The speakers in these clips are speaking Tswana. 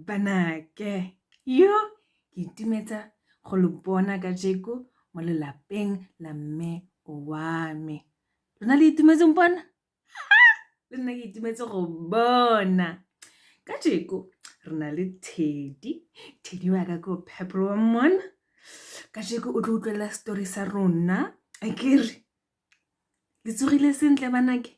Banake, yo ke itumetsa go lo bona kajeko mo lelapeng la mme wa me. Lona le itumetse mpona? Le nna ke itumetse go bona. Kajeko re na le Teddy, Teddy wa ka ko purple wa mmona. Kajeko o tlo utlwelela story sa rona, akere? Le tsogile sentle banake?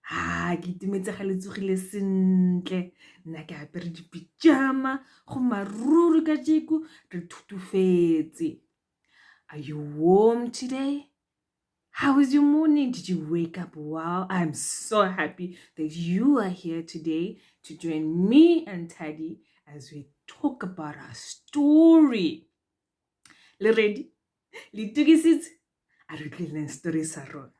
Ha ke itumetse ga le tsogile sentle. Nna ke apere dipijama go maruru kajeko re thutufetse. Are you warm today? How was your morning? Did you wake up well? I'm so happy that you are here today to join me and Teddy as we talk about our story. Le ready? Le itukisitse? A re utlweleng story sa rona.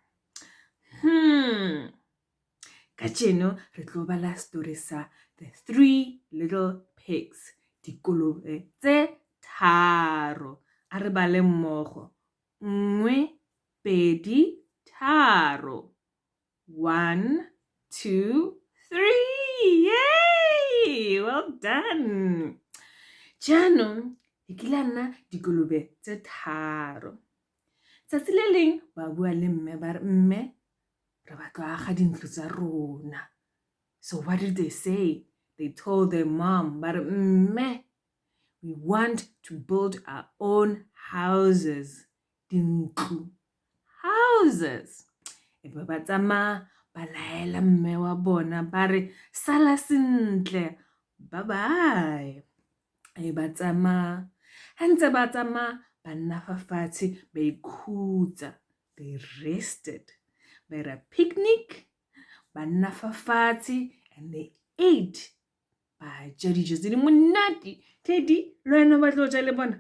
Kajeno re tlo bala story sa The Three Little Pigs, dikolobe tse tharo. A re bale mmogo. Nngwe, pedi, tharo. One, two, three. Yay! Well done. Jaanong e kile a nna dikolobe tse tharo. Tsatsi le leng ba bua le mme ba re mme re batla go aga dintlo tsa rona. So what did they say? They told their mom ba re mme we want to build our own houses. Dintlo. Houses. E be ba tsamaya ba laela mme wa bona ba re sala sentle bye bye. E ba tsamaya. Ha ntse ba tsamaya ba nna fa fatshe ba ikhutsa. They rested. Ba ira picnic, ba nna fa fatshe and they ate. Ba ja dijo tse di monate. Teddy, le wena o batla go ja le bona?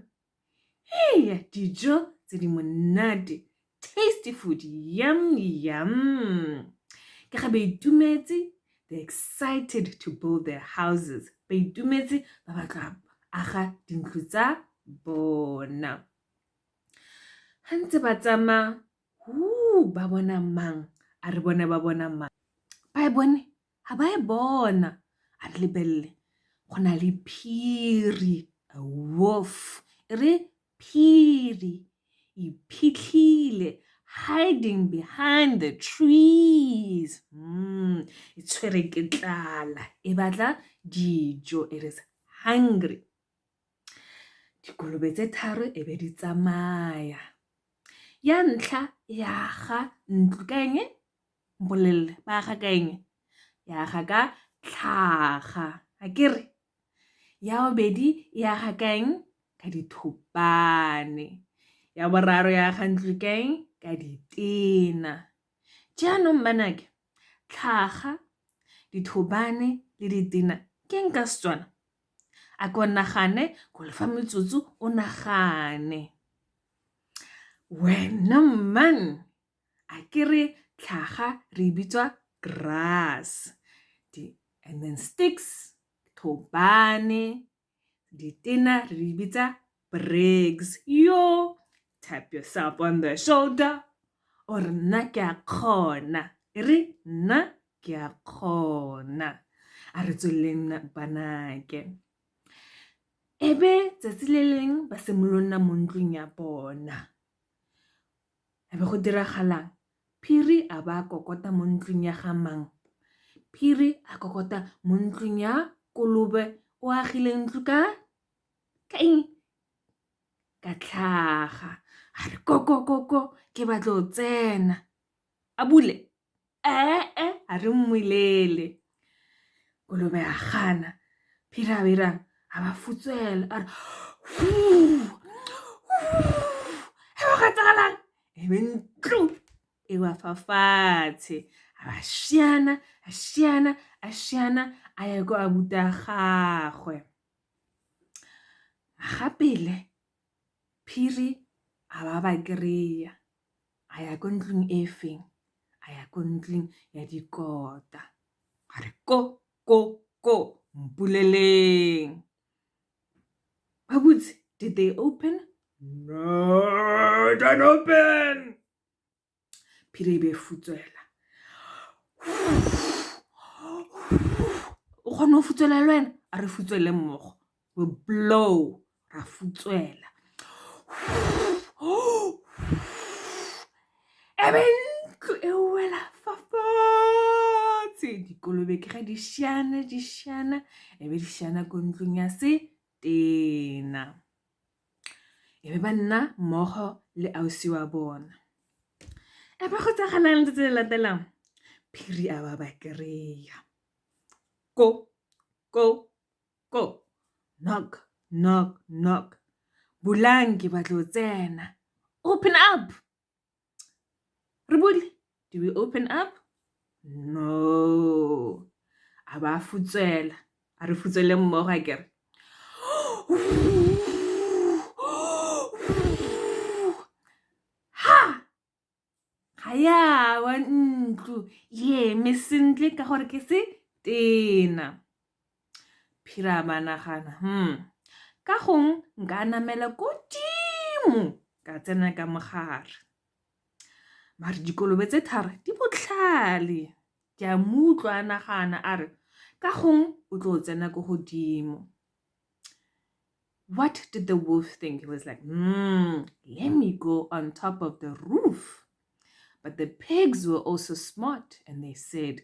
Eya, dijo tse di monate. Tasty food, yum yum. Ke ga ba itumetse, they're excited to build their houses. Ba itumetse ba batla aga dintlo tsa bona. Ha ntse ba tsamaya, ba bona mang? A re bone ba bona mang? Ba e bone? Ha ba e bona. A re lebelele, go na le phiri, a wolf. E re phiri e iphitlhile, hiding behind the trees. E tshwere ke tlala, e batla dijo, it is hungry. Dikolobe tse tharo e be di tsamaya. Ya ntlha ya aga ntlo ka eng? Mpolelele, ba aga ka eng? Ya aga ka tlhaga, akere? Ya bobedi e aga ka eng? Ka dithopane. Ya boraro ya aga ntlo ka eng? Ka ditena. Jaanong banake, tlhaga, dithobane le ditena ke eng ka Setswana? A ko nagane, ko lefa metsotso o nagane. Wena man, a ke re tlhaga re e bitswa grass. And then sticks, thobane, ditena re di bitsa bricks. Yo, tap yourself on the shoulder. O re nna ke a kgona. E re nna ke a kgona. A re tsweleleng banake. Ebe tsatsi le leng ba simolola mo ntlong ya bona. E be go diragalang? Phiri a ba kokota mo ntlong ya ga mang? Phiri a kokota mo ntlong ya kolobe o agile ntlo ka ka eng? Ka tlhaga. A re koko koko ke batla go tsena. A bule? Ee, a re mmolele. Kolobe a gana. Phiri a dirang? A ba futswela a re e go etsagalang? E be ntlo e wa fa fatshe. A ba šiana, a šiana, a šiana a ya ko abuti a gagwe. Gapele Phiri a ba ba kry-a a ya ko ntlong e feng? A ya ko ntlong ya dikota. A re ko ko ko mpuleleng. Ba butse, did they open? No, don't open. Phiri e be futswela. O kgone go futswela le wena? A re futswele mmogo. We blow, ra futswela. Ebe ntlo e wela fa fatshe. Dikolobe ke ge di šiana, di šiana, ebe di šiana ko ntlong ya setena. E be ba nna mmogo le ausi wa bona. E be go tsagalang letsatsi le latelang? Phiri a ba ba kry-a. Ko, ko, ko. Knock, knock, knock. Bulang ke batla go tsena. Open up. Re bule. Do we open up? No. A ba futswela. A re futswele mmogo a kere. Ha! Ga ya wa ntlo e eme sentle ka gore ke se tena. Phira ba nagana, ka gong nka namela kodimo ka tsena ka mogare. Mare dikolobe tse tharo di botlhale, di a mo utlwa a nagana a re ka gong o tlo tsena ko godimo. What did the wolf think? He was like, let me go on top of the roof. But the pigs were also smart and they said,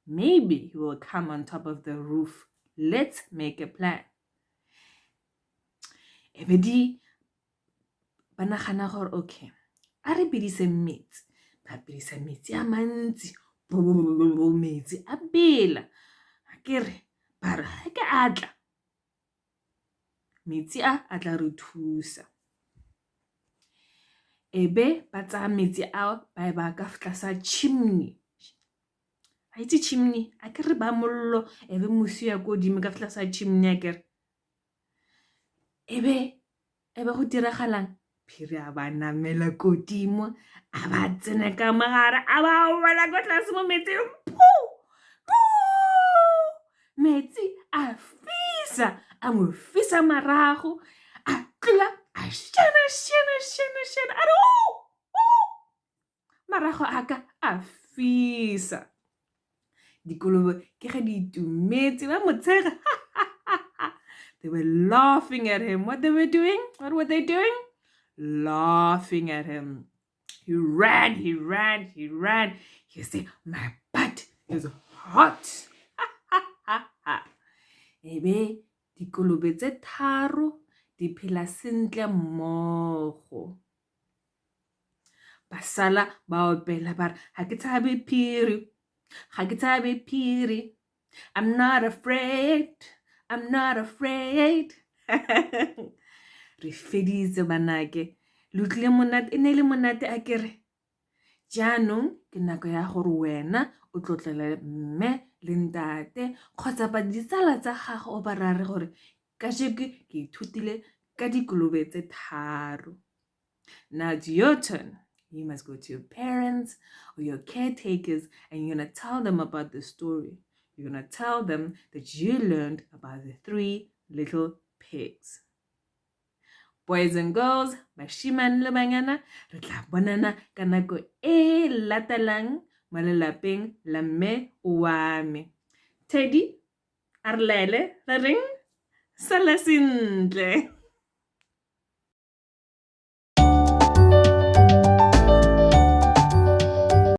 maybe he will come on top of the roof. Let's make a plan. E be di ba nagana gore okay, a re bidise metsi. Ba bidisa metsi a mantsi, metsi a bela. A ke re, ba re ga ke a tla, metsi a a tla re thusa. E be ba tsaya metsi ao ba e ba ka tlasa chimney. A itse chimney? A ke re ba mollo e be mosi ya ko godimo ka tlasa chimney a kere. E be go diragalang? Phiri a ba namela kodimo, a ba tsena ka mogare, a ba wela ko tlase mo metsing. Phu! Phu! Metsi a fisa, a mo fisa marago, a tlola, a shana, shana, shana, shana, a re, oh, oh! Marago a ka a fisa. Dikolobe ke ge di itumetse, ba mo tshega. They were laughing at him. What they were doing? What were they doing? Laughing at him. He ran, he ran, he ran. He said, my butt is hot. Ebe dikolobe tse tharo di phela sentle mmogo. Ba sala ba opela ba re, ga ke tshabe phiri, ga ke tshabe phiri. I'm not afraid, I'm not afraid. Re feditse banake. Le utlwile monate, e ne e le monate a kere. Jaanong ke nako ya gore wena o tlotlele mme le ntate kgotsa ba ditsala tsa gago o ba rare gore kajeko ke ithutile ka dikolobe tse tharo. Now it's your turn. You must go to your parents or your caretakers and you're going to tell them about the story. You're going to tell them that you learned about the three little pigs. Boys and girls, bashimane le banyana, re tla bonana ka nako e latelang mo lelapeng la mme wa me. Teddy, a re laele re reng? Sala sentle.